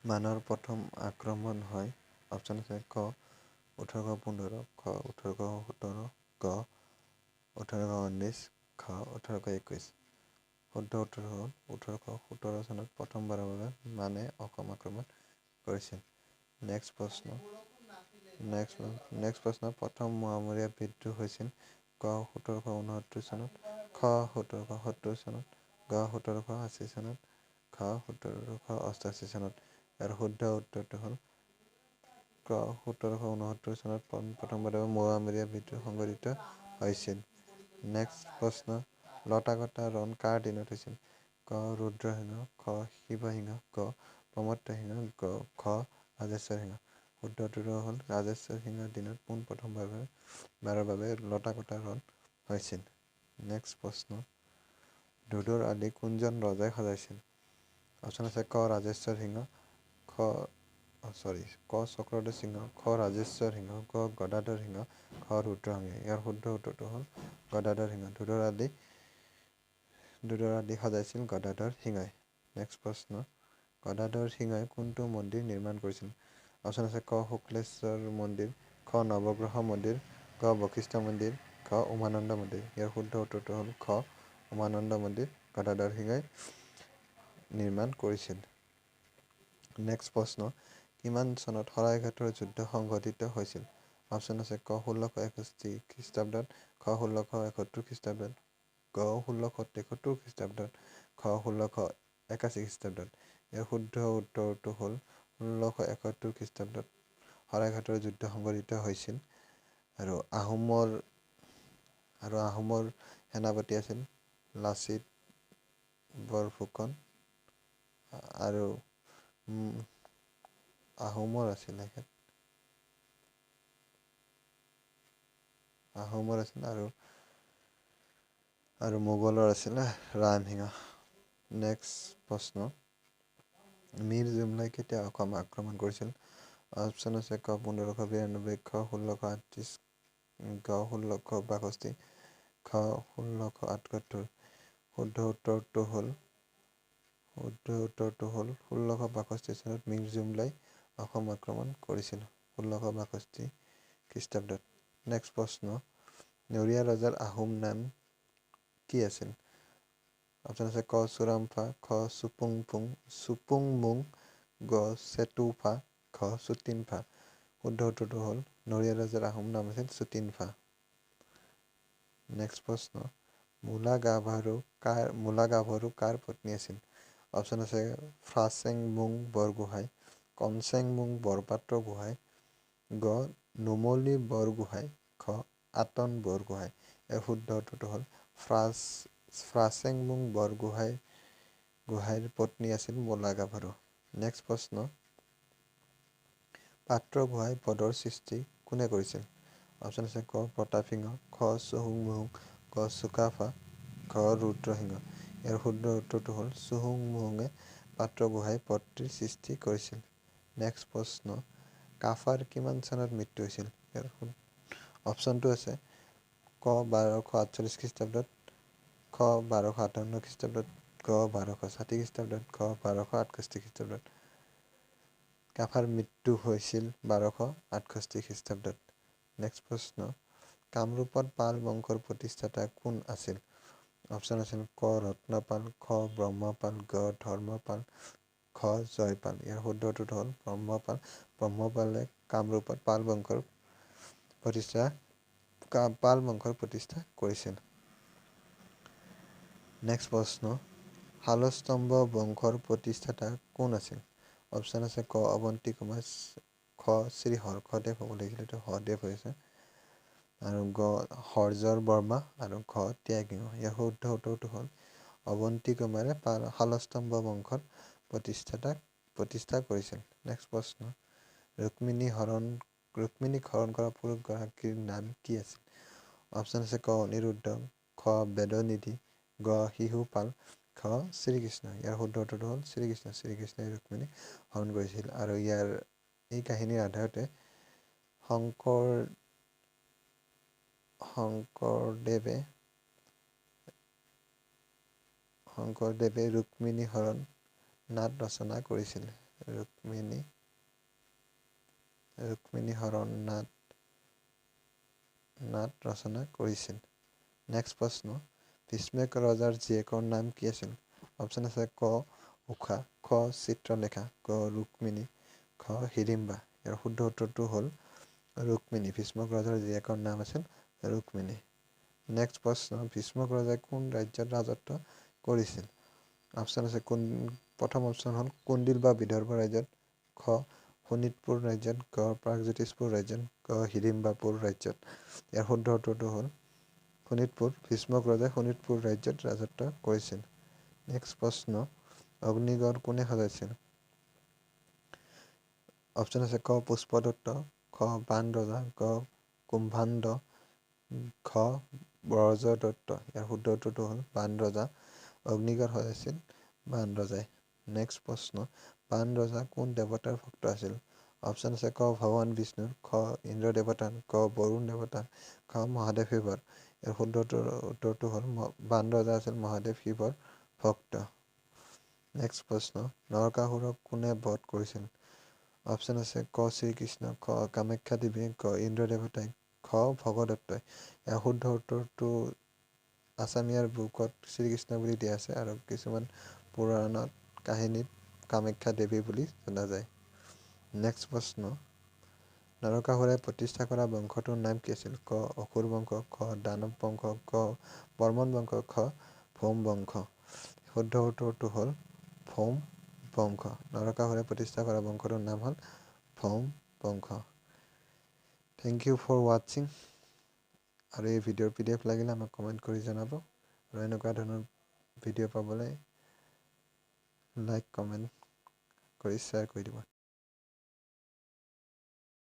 মানৰ প্ৰথম আক্ৰমণ হয়? অপশ্যন আছে ক 1815, খ 1817, গ 1819, ঘ 1821। শুদ্ধ উত্তৰ হ'ল 1817 চনত প্ৰথমবাৰৰ বাবে মানে অসম আক্ৰমণ কৰিছিল। নেক্সট প্ৰশ্ন, নেক্সট প্ৰশ্ন, প্ৰথম মোৱামৰীয়া বিদ্ৰোহ হৈছিল ক 1769 চনত, খ 1770 চনত, গ 1780 চনত, ঘ 1788 চনত। ইয়াৰ শুদ্ধ উত্তৰটো হ'ল ক 1769 চনত প্ৰথমবাৰৰ বাবে মোৱামৰীয়া বিদ্ৰোহ সংঘটিত হৈছিল। নেক্সট প্ৰশ্ন, লতাকটা ৰণ কাৰ দিনত হৈছিল? ক ৰুদ্ৰসিংহ, খ শিৱসিংহ, গ প্ৰমত্ত সিংহ, ঘ ৰাজেশ্বৰ সিংহ। শুদ্ধ উত্তৰটো হ'ল ৰাজেশ্বৰ সিংহৰ দিনত পোনপ্ৰথমবাৰৰ বাবে লতাকটা ৰণ হৈছিল। নেক্সট প্ৰশ্ন, ধোদৰ আলি কোনজন ৰজাই সজাইছিল? অপশ্যন আছে ক ৰাজেশ্বৰ সিংহ, খ চৰি ক চক্ৰধ্বজ সিংহ, খ ৰাজেশ্বৰ সিংহ, গ গদাধৰ সিংহ, ঘ ৰুদ্ৰসিংহ। ইয়াৰ শুদ্ধ উত্তৰটো হ'ল গদাধৰ সিংহ। ধোদৰ আলি সজাইছিল গদাধৰ সিংহই। নেক্সট প্ৰশ্ন, গদাধৰ সিংহই কোনটো মন্দিৰ নিৰ্মাণ কৰিছিল? অপশ্যন আছে ক শুক্লেশ্বৰ মন্দিৰ, খ নৱগ্ৰহ মন্দিৰ, গ বশিষ্ঠ মন্দিৰ, ঘ উমানন্দ মন্দিৰ। ইয়াৰ শুদ্ধ উত্তৰটো হ'ল খ উমানন্দ মন্দিৰ গদাধৰ সিংহই নিৰ্মাণ কৰিছিল। নেক্সট প্ৰশ্ন, কিমান চনত শৰাইঘাটৰ যুদ্ধ সংঘটিত হৈছিল? অপশ্যন আছে ক 1661 খ্ৰীষ্টাব্দত, খ 1671 খ্ৰীষ্টাব্দত, গ 1673 খ্ৰীষ্টাব্দত, ঘ 1681 খ্ৰীষ্টাব্দত। ইয়াৰ শুদ্ধ উত্তৰটো হ'ল 1671 খ্ৰীষ্টাব্দত শৰাইঘাটৰ যুদ্ধ সংঘটিত হৈছিল। আৰু আহোমৰ সেনাপতি আছিল লাচিত বৰফুকন আৰু আহোমৰ আছিল তেখেত আহোমৰ আছিল আৰু আৰু মোগলৰ আছিল ৰামসিংহ। নেক্সট প্ৰশ্ন, মীৰ জুমলাই কেতিয়া অসম আক্ৰমণ কৰিছিল? অপশ্যন আছে ক 1592, খ 1638, গ 1662, ঘ 1678। শুদ্ধ উত্তৰটো হ'ল 1662 চনত মীৰ জুমলাই অসম আক্ৰমণ কৰিছিল, 1662 খ্ৰীষ্টাব্দত। নেক্সট প্ৰশ্ন, নৰিয়া ৰজাৰ আহোম নাম কি আছিল? অপশ্যন আছে ক চুৰামফা, খ চুপুংমুং, গ চেতুফা, ঘ চুটিনফা। শুদ্ধ উত্তৰটো হ'ল নৰিয়া ৰজাৰ আহোম নাম আছিল চুটিনফা। নেক্সট প্ৰশ্ন, মূলা গাভৰু কাৰ পত্নী আছিল? অপশ্যন আছে ফ্ৰাচেংমুং বৰগোহাঁই, কনচেংমুং বৰপাত্ৰ গোহাঁই, গ নুমলী বৰগোহাঁই, ঘ আতন বৰগোহাঁই। ইয়াৰ শুদ্ধ উত্তৰটো হ'ল ফ্ৰাচেংমুং বৰগোহাঁইৰ পত্নী আছিল মূলা গাভৰু। নেক্সট প্ৰশ্ন, পাত্ৰ গোহাঁই পদৰ সৃষ্টি কোনে কৰিছিল? অপশ্যন আছে ক প্ৰতাপ সিংহ, খ চুহুংমুহুং, গ চুকাফা, ঘ ৰুদ্ৰসিংহ। ইয়াৰ শুদ্ধ উত্তৰটো হ'ল চুহুংমুহুঙে পাত্ৰ গোহাঁই পদটিৰ সৃষ্টি কৰিছিল। নেক্সট প্ৰশ্ন, কাফাৰ কিমান চনত মৃত্যু হৈছিল? ইয়াৰ অপশ্যনটো আছে ক 1248 খ্ৰীষ্টাব্দত, খ 1258 খ্ৰীষ্টাব্দত, গ 1260 খ্ৰীষ্টাব্দত, ঘ 1268 খ্ৰীষ্টাব্দত। কাফাৰ মৃত্যু হৈছিল 1268 খ্ৰীষ্টাব্দত। নেক্সট প্ৰশ্ন, কামৰূপত পাল বংশৰ প্ৰতিষ্ঠাতা কোন আছিল? অপশ্যন আছিল ক ৰত্নপাল, খ ব্ৰহ্মপাল, গ ধৰ্মপাল, ঘ জয়পাল। ইয়াৰ শুদ্ধ উত্তৰটো হ'ল ব্ৰহ্মপাল। ব্ৰহ্মপালে কামৰূপত পাল বংশৰ প্ৰতিষ্ঠা কৰিছিল। নেক্সট প্ৰশ্ন, শালস্তম্ভ বংশৰ প্ৰতিষ্ঠাতা কোন আছিল? অপশ্যন আছে ক অৱন্তী কুমাৰ, খ শ্ৰী হৰ্ষদেৱ হ'ব লাগিছিল, এইটো হদেৱ হৈছে, আৰু গ হৰ্জৰ বৰ্মা, আৰু ঘ ত্যাগিংহ। ইয়াৰ শুদ্ধ উত্তৰটো হ'ল অৱন্তী কুমাৰে শালস্তম্ভ বংশৰ প্ৰতিষ্ঠা কৰিছিল। নেক্সট প্ৰশ্ন, ৰুক্মিণীক হৰণ কৰা পুৰুষগৰাকীৰ নাম কি আছিল? অপশ্যন আছে ক অনিৰুদ্ধ, খ বেদনিধি, গ শিশুপাল, ঘ শ্ৰীকৃষ্ণ। ইয়াৰ শুদ্ধ উত্তৰটো হ'ল শ্ৰীকৃষ্ণ। শ্ৰীকৃষ্ণই ৰুক্মিণীক হৰণ কৰিছিল। আৰু ইয়াৰ এই কাহিনীৰ আধাৰতে শংকৰদেৱে ৰুক্মিণী হৰণ নাট ৰচনা কৰিছিল। ৰুক্মিণী ৰুক্মিণী হৰণ নাট নাট ৰচনা কৰিছিল। নেক্সট প্ৰশ্ন, ভীষ্মেক ৰজাৰ জীয়েকৰ নাম কি আছিল? অপশ্যন আছে ক ঊষা, খ চিত্ৰলেখা, গ ৰুক্মিণী, ঘ হিড়িম্বা। ইয়াৰ শুদ্ধ উত্তৰটো হ'ল ৰুক্মিণী। ভীষ্মক ৰজাৰ জীয়েকৰ নাম আছিল ৰুক্মিণী। নেক্সট প্ৰশ্ন, ভীষ্মক ৰজাই কোন ৰাজ্যত ৰাজত্ব কৰিছিল? অপশ্যন আছে কোন, প্ৰথম অপশ্যন হ'ল কুণ্ডিল বা বিদৰ্ভ ৰাজ্যত, খ শোণিতপুৰ ৰাজ্যত, গ প্ৰাগজ্যোতিষপুৰ ৰাজ্যত, গ হিড়িম্বাপুৰ ৰাজ্যত। ইয়াৰ শুদ্ধ উত্তৰটো হ'ল শোণিতপুৰ। ভীষ্মক ৰজাই শোণিতপুৰ ৰাজ্যত ৰাজত্ব কৰিছিল। নেক্সট প্ৰশ্ন, অগ্নিগড় কোনে সজাইছিল? অপশ্যন আছে ক পুষ্পদত্ত, খ বাণ ৰজা, গ কুম্ভাণ্ড, ঘ ব্ৰজদত্ত। ইয়াৰ শুদ্ধ উত্তৰটো হ'ল বাণ ৰজা। অগ্নিগড় সজাইছিল বাণ ৰজাই। নেক্সট প্ৰশ্ন, বাণ ৰজা কোন দেৱতাৰ ভক্ত আছিল? অপশ্যন আছে ক ভগৱান বিষ্ণুৰ, খ ইন্দ্ৰ দেৱতাৰ, গ বৰুণ দেৱতাৰ, ঘ মহাদেৱ শিৱৰ। ইয়াৰ শুদ্ধ উত্তৰটো হ'ল বাণ ৰজা আছিল মহাদেৱ শিৱৰ ভক্ত। নেক্সট প্ৰশ্ন, নৰকাসুৰক কোনে বধ কৰিছিল? অপশ্যন আছে ক শ্ৰীকৃষ্ণ, খ কামাখ্যা দেৱী, গ ইন্দ্ৰ দেৱতাই, ঘ ভগদত্তই। ইয়াৰ শুদ্ধ উত্তৰটো আছামীয়াৰ বুকত শ্ৰীকৃষ্ণ বুলি দিয়া আছে আৰু কিছুমান পুৰাণত কাহিনীত কামাখ্যা দেৱী বুলি জনা যায়। নেক্সট প্ৰশ্ন, নৰকাসুৰে প্ৰতিষ্ঠা কৰা বংশটোৰ নাম কি আছিল? ক অসুৰ বংশ, খ দানৱ বংশ, গ বৰ্মন বংশ, খ ভৌম বংশ। শুদ্ধ উত্তৰটো হ'ল ভৌম বংশ। নৰকাসুৰে প্ৰতিষ্ঠা কৰা বংশটোৰ নাম হ'ল ভৌম বংশ। Thank U for ৱাটছিং। আৰু এই ভিডিঅ'ৰ PDF লাগিলে আমাক কমেণ্ট কৰি জনাব, আৰু এনেকুৱা ধৰণৰ ভিডিঅ' পাবলৈ লাইক, কমেণ্ট কৰি শ্বেয়াৰ কৰি দিব।